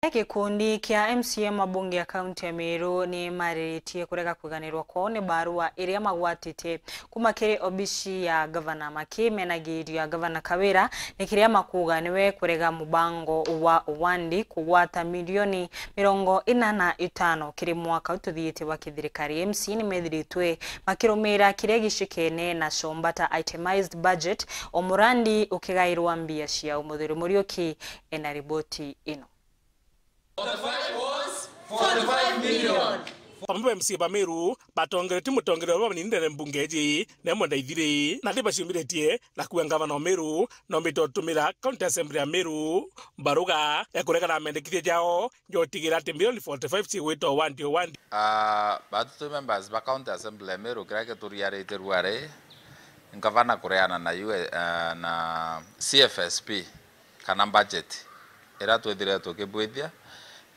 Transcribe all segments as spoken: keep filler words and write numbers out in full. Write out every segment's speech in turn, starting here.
Gikundi kia M C A mabunge ya kaunti ya Meru ni mariritie kurega kwiganirwa kwao ni barua iria magwatite kuma kiri obici ya gavana, makimenagiria gavana Kawira ni kiria makuuga niwe kurega mubango wa Wandi kugwata milioni mirongo ina na itano kiri mwaka ututhiite wa kithirikari. M C A ni methiritwe makirumira kiria gicikene na combata itemized budget, o murandi ukigairwa mbia ciao. Muthuri Muriuki ena riboti ino. Bamwe ba M C A ba Meru batongeretie mutongeria wa banini ndene mbunge iji, Nemwe Ndaithiri, na ni baciumiritie na kuuga ngavana wa Meru noombite utumira County Assembly ya Meru baruga ya kuregana na mendekithia jao ja utigira ati milioni forty-five cigwitwa Wandi o Wandi. Ah, batutu members ba County Assembly ya Meru, kiria gituriarite ruari, ngavana kureana na U S, ah, na C F S P, kana budget iria twithire tukibwithia,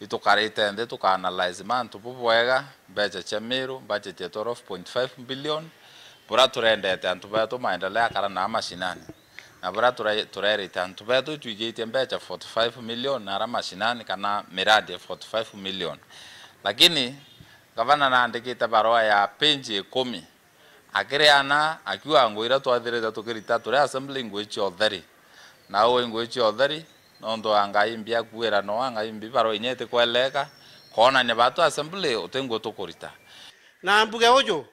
itukarite nthi tukaanalyze mantu bubwega, mbeca cia Meru, budget ya twelve point five billion, buria turendete antu betu maendelea akara na mashinani, na buria ture-, turerite antu betu itwigitie mbeca forty-five million na ara mashinani kana miradi ya forty-five million. Lakini gavana naandikite barua ya page ikumi, akireana, akiuga, ngui iria twathirite tukirita turi assembly, ngui cia utheri. Na uu ngui cia utheri, nontu wa Ngai mbi akuira noa, Ngai mbi barua inya itikweleka, koonania batu assembly uti ngui tukurita. Na mbuge uju,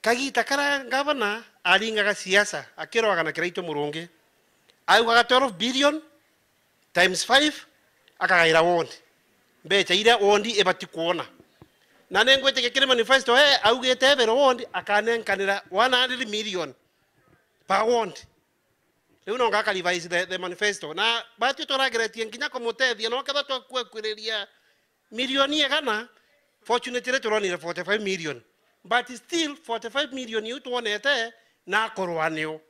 kagita karia ngavana aringaga siasa, akirwaga na Kiraitu Murungi, augaga twelve billion times five, akagaira ward. Mbeca iria ward ibati kwona. Na ningwitikia kiri manifesto, e, augite every ward akanenkanira one hundred million per ward. Riu no ngaka revise the, the manifesto. Na batwi turageretie nginya kumutethia, no kethwa twakwiriria milioni igana, fortunately turonire forty-five million. But still, forty-five million iu twonete na akorwa nio.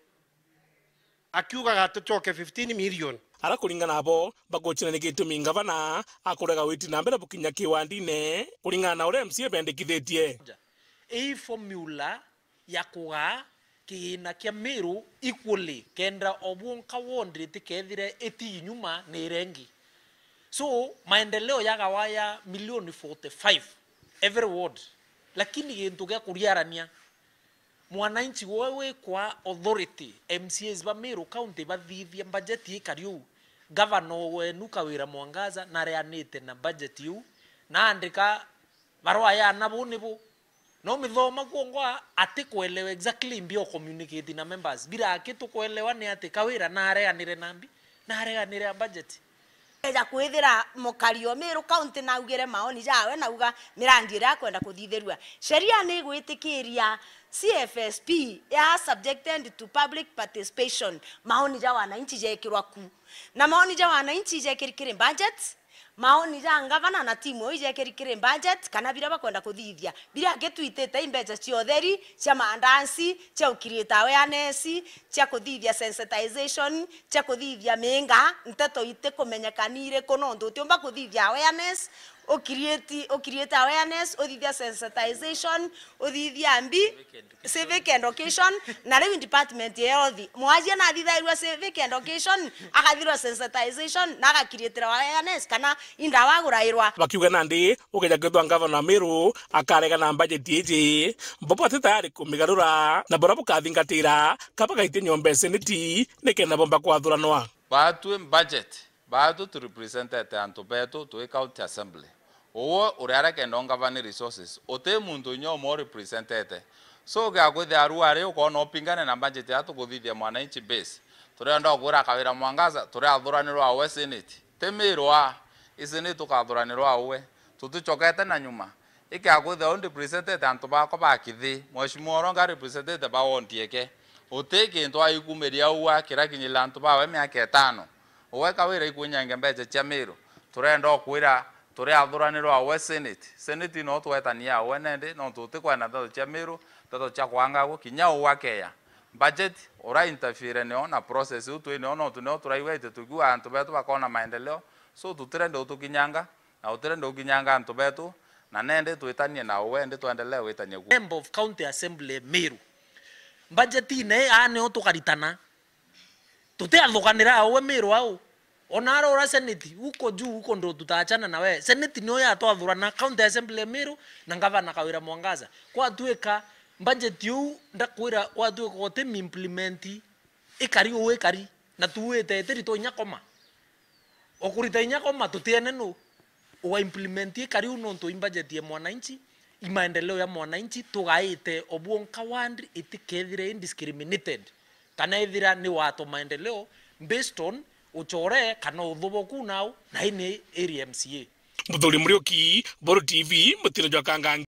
Akiugaga tucoke fifteen million. Ara kuringana nabo bagucina ni gitumi ngavana akurega witi na mbere bukinya kiwandine, kuringana na uria M C A bendekithitie. Ii formula ya kugaa kigina kia Meru equally, kenda o bwonka ward itikethire iti inyuma ni irengi. So, maendeleo yagawa ya milioni forty-five every ward, lakini gintu gia kuriarania, mwananchi we wi kwa authority, M C As ba Meru County bathithia budget ikari uu, gavana wenu Kawira Mwangaza nareanite na budget iu, naandika barua ya na bu ni bu. No mithoma kwongwa ati kuelewa exactly mbi o communicate na members. Biraki tukuelewa ni ati Kawira nareanire na mbi, nareanire a budget. Eja kwithira mukari o Meru County naugire maoni jawe, nauga mirandi iria akwenda kuthithirua. Sheria ni igwitikiria C F S P ya subjected to public participation, maoni ja wananchi jekirwa ku. Na maoni ja wananchi jekiri kiri budget, maoni ja ngavana na timu ii jekiri kiri budget, kana biria bakwenda kuthithia. Biria akitwitite i mbeca cia utheri, cia maandansi, cia u create awareness, cia kuthithia sensitization, cia kuthithia miinga, nteto itikumenyeka ni iriku, nontu utiumba kuthithia awareness, u create, u create awareness, uthithia sensitization, uthithia mbi, civic education, na riu department ya health. Mwajia nathithairua civic education, akathirwa sensitization, na agakiriitira awareness, kana indawa agurairwa. Bakiuga nandi, ukeja kwithwa ngavana wa Meru akarega na mbajeti iji, bo bati tayari kumigarura, na buria bukathingatira, ka bagaitia nyomba ya seneti, nikenda bomba kwathuranwa. Batwi budget, batu tu representete antu betu twi county assembly. Uwe uri aria kenda ungavani resources, uti muntu inya umwe u representete. So, gia kwithia aru ari ukona upingane na budget ya tukuthithia mwananchi base. Turienda ukwira Kawira Mwangaza, turi athuranirwa awe senate. Ti Meru a, i senate tukathuranirwa awe. Tutichokete na nyuma. Ikia kwithia u representete antu bakwa ba Kithi, Mheshimiwa Oronga representete ba ward eke. Uti kintu aikumiria uu akira kinyirira antu bawe miaka itano. Uwe Kawira ikunyange mbeca cia Meru. Turenda ukwira turi athuranirwa awe senate. Senate no twetania awe nende, nontu utikwenda nteto cia Meru, nteto cia kwangagwo, kinya uu akeya. Budget, ura interfere nio na process iu twi nio, nontu nio turaigua iti tukiuga antu betu bakona maendeleo. So, tutirenda utukinyanga, na utirenda ukinyanga antu betu, na nende twitanie na uwe, ndi twendelee gwitania ku. Member of County Assembly Meru. Budgetine aa nio tukaritana. Tutiathuganira uwe Meru au. Ona ara ura senate, uko juu, uko ndo tutachana na we. Senate niyo yatwathura na county assembly ya Meru na ngavana Kawira Mwangaza. Kwatuika budget iu, ndakwira, watuika uti implement, ikari uu ikari, na tuwite itiri twa inya koma. Ukurita inya koma tutiene nu uga implement ikari uu, nontu i budget ya mwananchi, i maendeleo ya mwananchi tugaite o bwonka ward itikethire indiscriminated, kana ethira ni wato maendeleo based on uchore kana uthuboku nau, na ini area M C A. Muthuri Muriuki, Buru T V, mutino jwa Kangangi.